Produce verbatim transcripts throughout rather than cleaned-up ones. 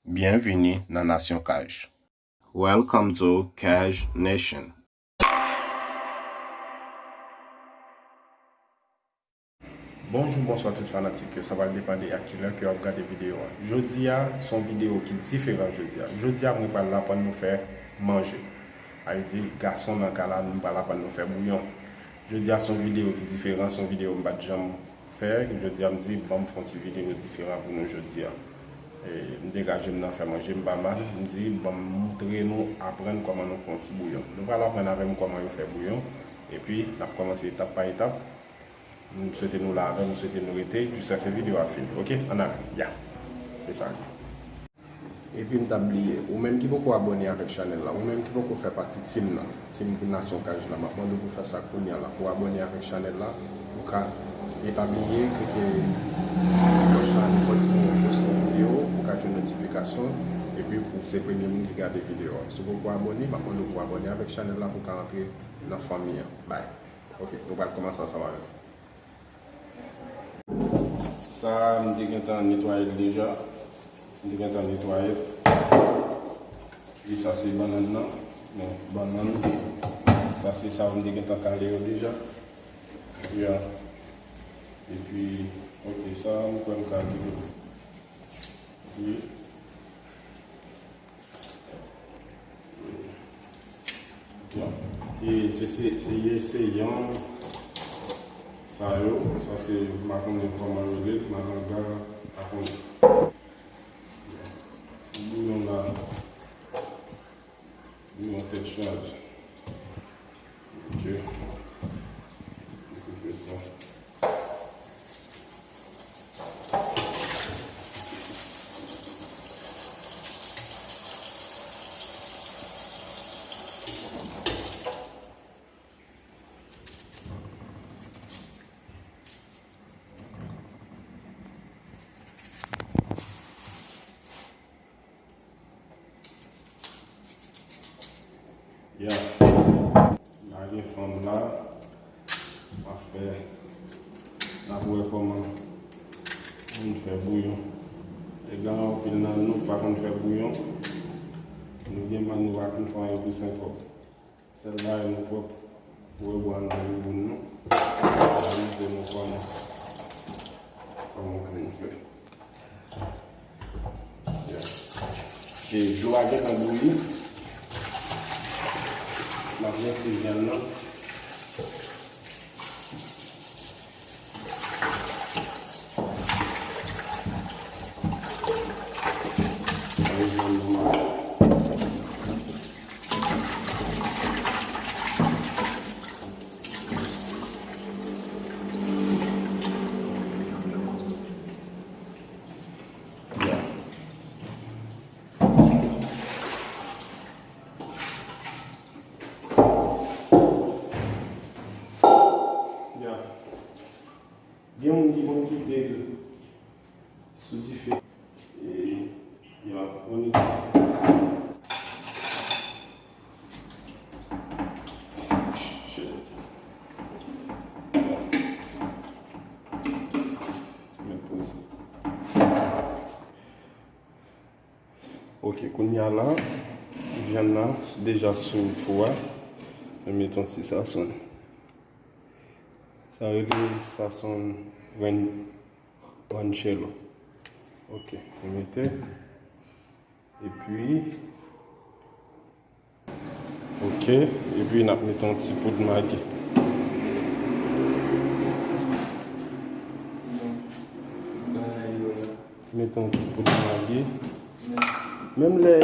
Byenvini nan Nasyon Kaj. Welcome to Kaj Nation. Bonjou, bonswa tout fanatik yo. Sa pral depann de ak kilè ke w ap gade videyo a. Jodi a, se yon videyo ki diferan jodi a. Jodi a, mwen pral aprann nou fè manje. Sa vle di, gason nan kay la, nou pral aprann nou fè bouyon. Jodi a, se yon videyo ki diferan, se yon videyo m pa t janm fè. Jodi a, m di, ban m fè yon ti videyo diferan pou nou jodi a. E, m degaje m nan fè manje, m pa mal. M di, ban m montre nou, aprann kòman nou fè yon ti bouyon. Nou pral aprann avè m kòman yo fè bouyon. Epi, n ap kòmanse etap pa etap. M swete nou la avè m, m swete nou rete jiskaske videyo a fini. Oke? Ann ale. Ya. Se sa l ye. Epi m t ap bliye, ou menm ki poko abòne avèk chanèl la, ou menm ki poko fè pati team nan, team Nasyon Kaj la, m ap mande w pou fè sa kounye a la, pou abòne avèk chanèl la, pou ka, e pa bliye, klike klòch la, nenpòt ki moun poste yon videyo, pou ka jwenn notifikasyon, epi pou se premye moun ki gade videyo a. Si w poko abòne, m ap mande w pou abòne avèk chanèl la, pou ka antre nan fanmi an. Bye. Oke, nou pral kòmanse ansanm avè l. Sa a, m te gentan netwaye l deja. M te gentan netwaye l. Epi sa se bannann nan. Men, bannann. Sa se sa m te gentan kale yo deja. Ya. Epi, oke, sa a, m kwè m ka kite l. Wi. E se, se, se ye, se yon sa yo, sa se, m pa konnen kòman yo rele l, malanga, m pa konnen. Bouyon la, bouyon tèt chaje. Ok. Koupe sa. Ya. La gen fanm la. M ap fè. N ap wè kòman moun fè bouyon. Nèg la, anpil nan nou pa konn fè bouyon. Nou gen mann nou pa konn fè anyen pou senk kòb. Sèl bagay nou pwòp, pou yo bwè anndan bouboun nou. Sa montre nou kòman, kòman pou nou fè. Yeah. E dlo a gentan bouyi. M ap rense vyann nan. Ya. Gen moun ki konn kite l sou dife. E, ya, on y va. Shit. Ya. Mèt poze. Ok, kounye a la, vyann nan deja sou fou a. Mwen met yon ti sazon. Sa rele sazon ran-, ranchero. Ok, mwen mete. Epi, Ok, epi n ap mete yon ti poud magi. Mete yon ti poud magi. Menm lè,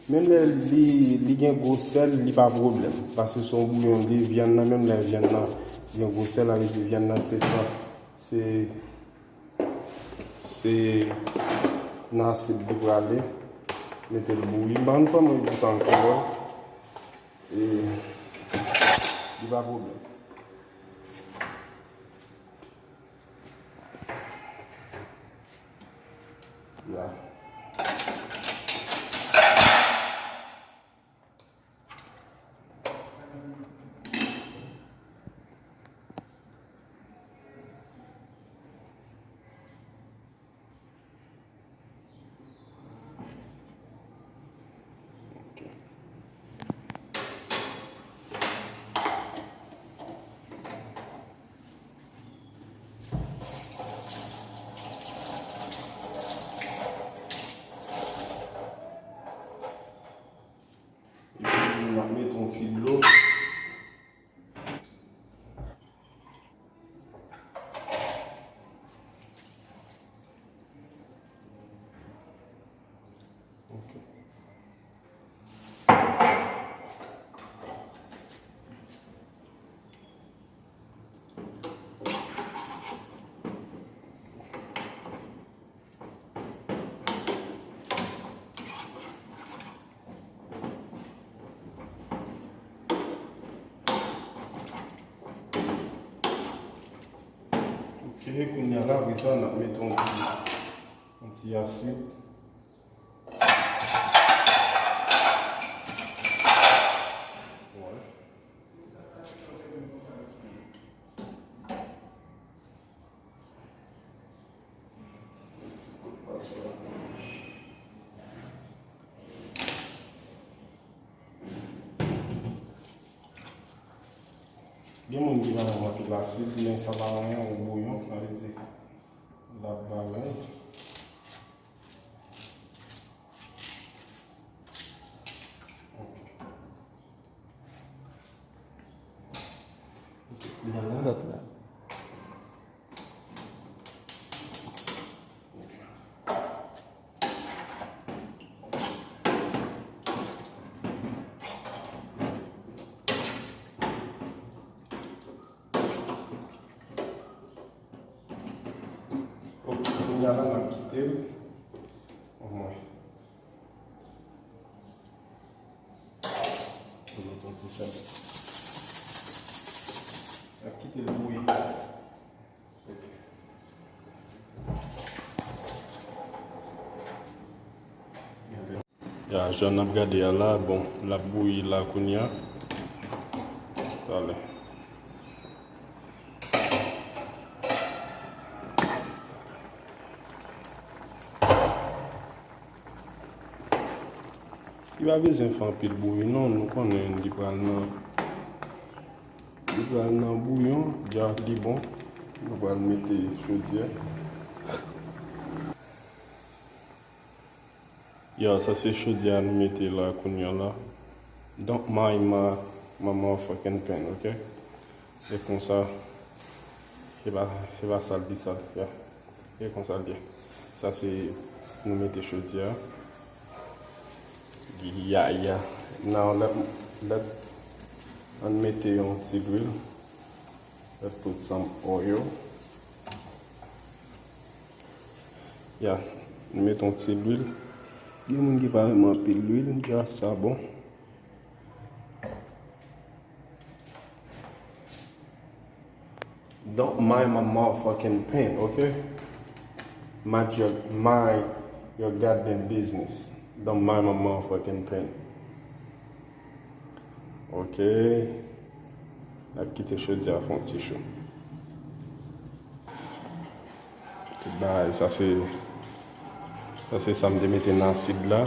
menm lè li, li gen gwo sèl, li pa pwoblèm. Paske se yon bouyon, li, vyann nan, menm lè vyann nan gen gwo sèl, sa vle di vyann nan se tan, se Se nan asid li prale, mete l bouyi. M pa konn kòman yo di sa an kreyòl. E, li pa pwoblèm. Ya. Ti dlo. Ok. Ok, kounye a la, apre sa, n ap mete yon ti, yon ti asid. Wè. Gen moun ki pa renmen anpil asid, men sa pa anyen, yon bouyon, sa vle di, l ap ba laj. Ok. Ok, kounye a la, lòt la. Ok, kounye a la, n ap kite l. Omwen. Pou nou ton ti sèl. N ap kite l bouyi. Ok. Ya, jan n ap gade a la, bon, l ap bouyi la kounye a. Talè. Li pa bezwen fè anpil bouyi non, nou konnen li pral nan, li pral nan bouyon, dja li bon. Nou pral mete chodyè. Ya, sa se chodyè a nou mete la kounye a la. Don't mind my, my motherfucking pan, ok? E konsa, se pa, se pa sa l di sa, ya. E konsa l ye. Sa se, nou mete chodyè a. Ya, ya. Now, let, let, ann mete yon ti lwil. Let's put some oil. Ya, nou mete yon ti lwil. Gen moun ki pa renmen anpil lwil, ya, sa bon. Don't mind my motherfucking pan, ok? Mind your, mind your goddamn business. Don't mind my motherfucking pan. Ok. N ap kite chodyè a fè yon ti cho. Tout bagay, sa se, sa se sa m te mete nan asid la.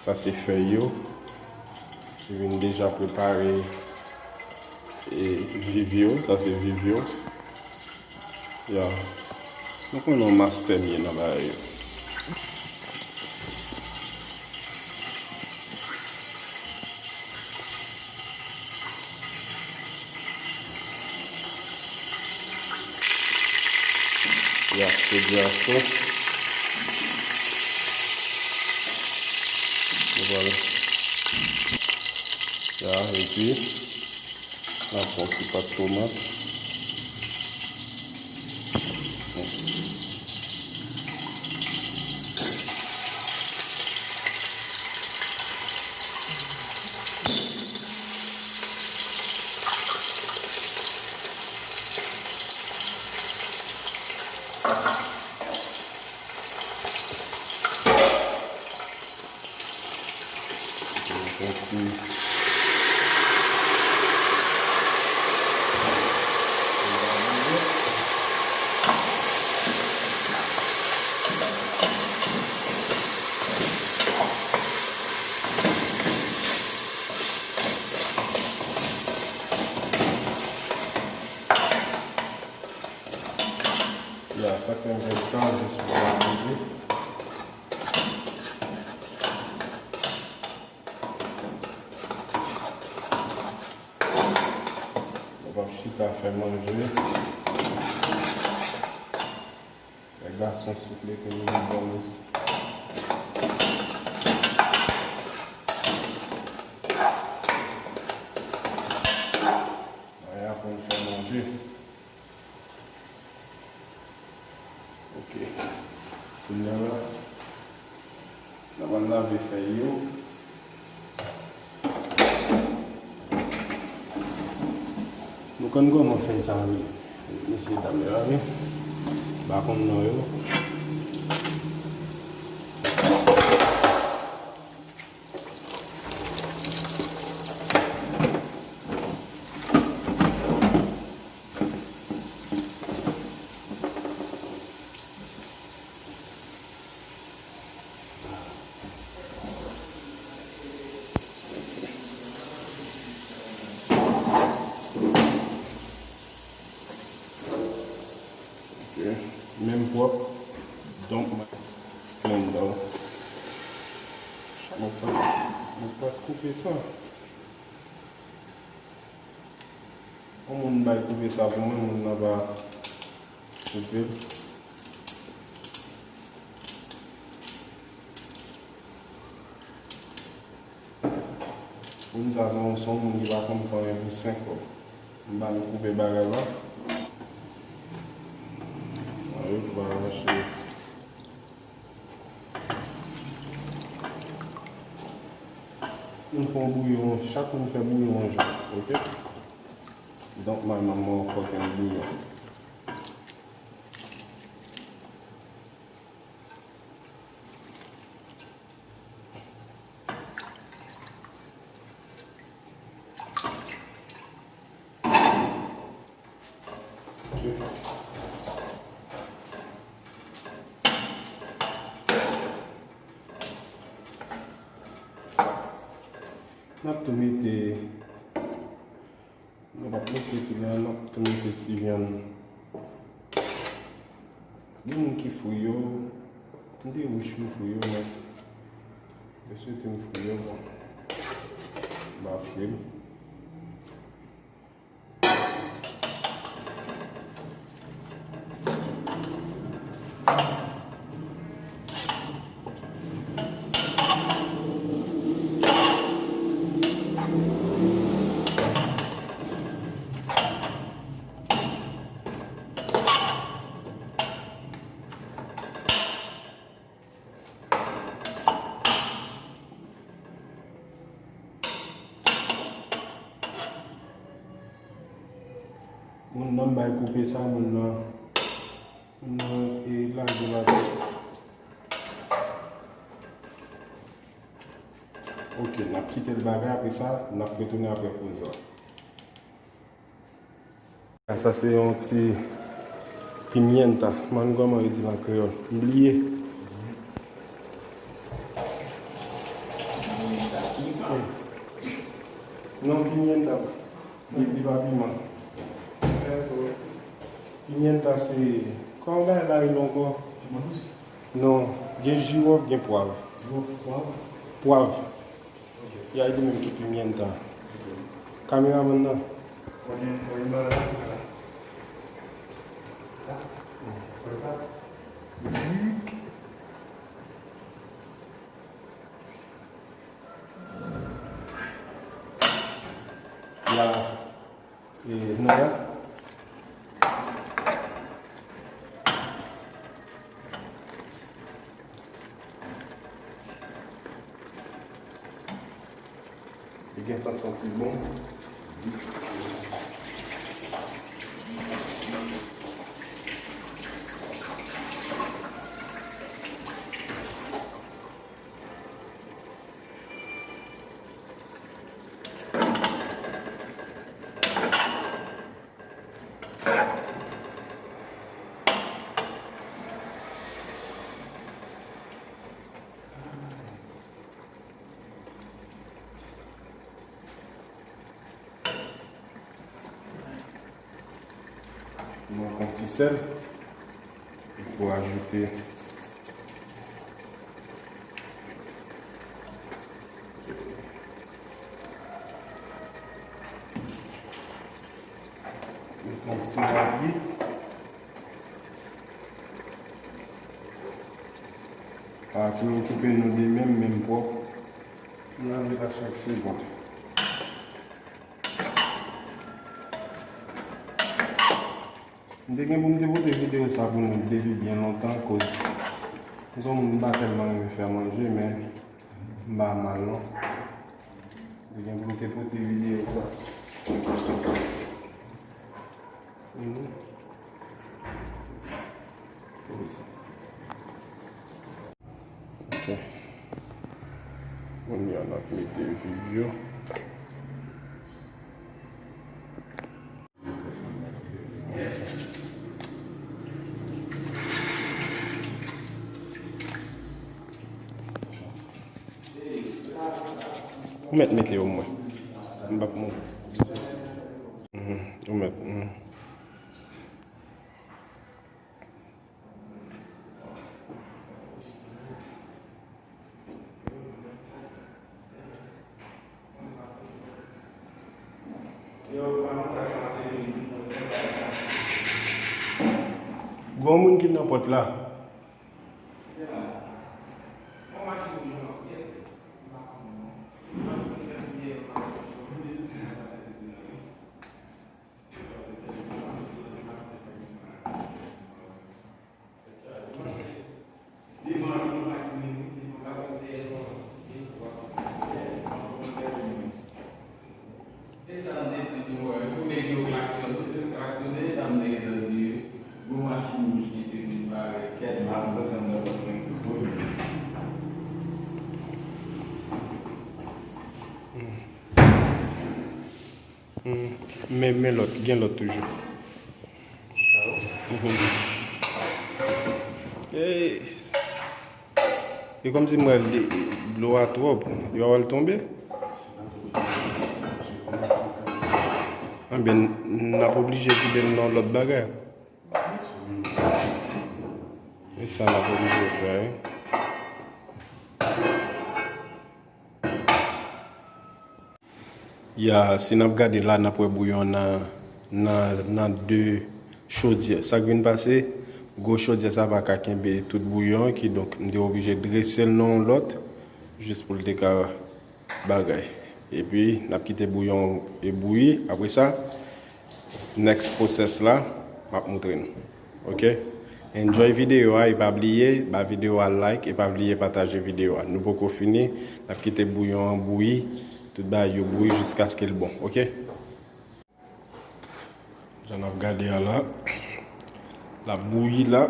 Sa se fèy yo. Yo vin deja prepare e viv yo. Sa se viv yo. Ya. Nou konnen yon mastè m ye nan bagay yo. Ya, se byen cho. Nou pral, ya, epi, n ap pran ti pat tomat. Ya, sa fè m fè sa, jis pou m rive. Sa fè manje. Lè gason souple ke li bon. Mwen aprann fè manje. Ok. Kounye a la, n ap al lave fèy yo. Nou konn kòman fèy sa rele. Mesye dam yo lave. M pa konn non yo. Ok. Men m pwòp. Donk, mwen ti plen dan. Mwen pa, mwen pa koupe sa. Yon moun bay koupe sa pou mwen, moun nan pa koupe l. Moun sa se yon, se yon moun ki pa konn fè anyen pou senk kòb. M ba l koupe bagay la. Sa yo ki pa mache. Nou fè yon bouyon, chak moun fè bouyon yon jan, ok? Donk, my mama fòk yon bouyon. N ap tou mete, nou p ap mete tou la, n ap tou mete ti vyann. Gen moun ki fri yo, m te wich m fri yo, men yo swete m fri yo, bon, m pa fri m. Moun nan m bay koupe sa, moun nan, moun nan, e, lage ladan. Ok, n ap kite l bagay, apre sa, n ap retounen apre poz la. Sa se yon ti pimienta. M pa konn kòman yo di l an kreyòl. M bliye. Non, pimienta. Li, li pa piman. Pimienta se, kòman bagay la rele ankò? Piman dous? Non, gen jiwòf, gen pwav. Jiwòf, pwav? Pwav. Ok. Ya, li menm ki pimienta. Ok. Kameramann nan. Konnen, konnen bagay la. Ya. E, Nora. Li gentan santi bon. Nou pran ti sèl. Il faut ajouter. Yon ti magi. Pa tou okipe nou de menm, menm pwòp. N ap met a chak segonn. M te gen pou m te pote videyo sa pou nou depi byen lontan, koz m se yon moun m pa tèlman renmen fè manje, men m pa mal non. M te gen pou m te pote videyo sa. Mhm. Koz. Ok. Kounye a n ap mete viv yo. Ou mèt mete yo mwen. M p ap mouri. Mhm. Ou mèt. Mhm. Gon moun ki nan pòt la. Hmm. Men, men lòt, gen lòt toujou. Mhm. Ey, e kòmsi m wè dlo a twòp, yo a wè l tonbe. Anben, n ap oblije kite l nan lòt bagay. E sa n ap oblije fè, wi. Ya, si n ap gade la, n ap wè bouyon nan, nan, nan de chodyè. Sa k vin pase, gwo chodyè sa pa ka kenbe tout bouyon an, kidonk m te oblije drese l nan yon lòt, jis pou l te ka bagay. Epi, n ap kite bouyon e bouyi. Apre sa, next process la, m ap moutre nou. Ok? Enjoy videyo a e pa bliye ba videyo a like e pa bliye pataje videyo a. Nou poko fini, n ap kite bouyon an bouyi, tout bagay yo bouyi jiskaske l bon. Ok? Jan n ap gade a la, l ap bouyi la.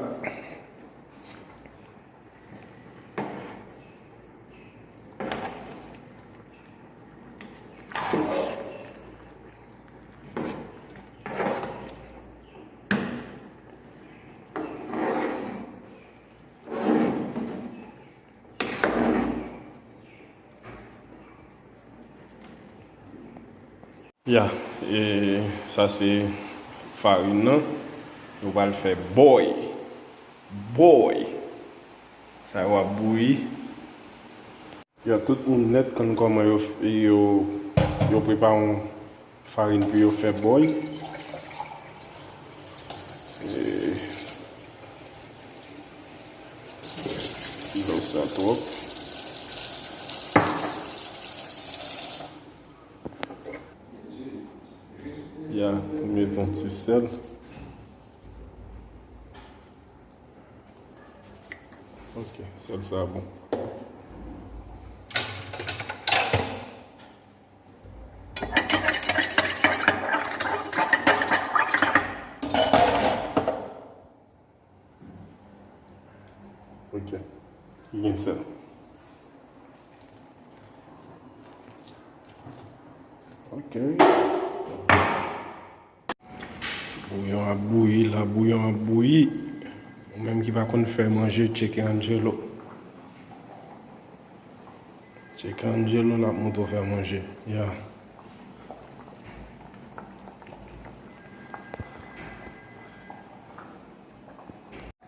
Ya, e sa se farin nan. Nou pral fè bòy. Bòy. Sa yo ap bouyi. Ya, tout moun nèt konn kòman yo, yo, yo prepare yon farin pou yo fè bòy. E, dlo sa twòp. Ya, nou met yon ti sèl. Ok, sèl sa bon. Ok. Li gen sèl. Ok. Bouyon ap bouyi la, bouyon ap bouyi. Ou menm ki pa konn fè manje, tcheke Angelo. Tcheke Angelo, l ap montre w fè manje. Ya.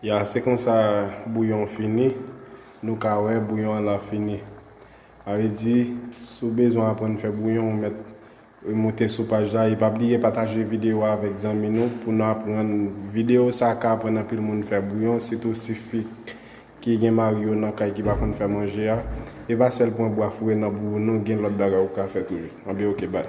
Ya, se konsa bouyon fini. Nou ka wè bouyon an la fini. Sa vle di, si w bezwen aprann fè bouyon, ou mèt Moute sou paj la e pa bliye pataje videyo a avèk zanmi nou pou nou aprann. Videyo sa ka aprann anpil moun fè bouyon, sitou si fi ki gen mari yo nan kay ki pa konn fè manje a. E pa sèl pran bwa foure nan bouboun nou, gen lòt bagay ou ka fè toujou. Anben, oke, bay.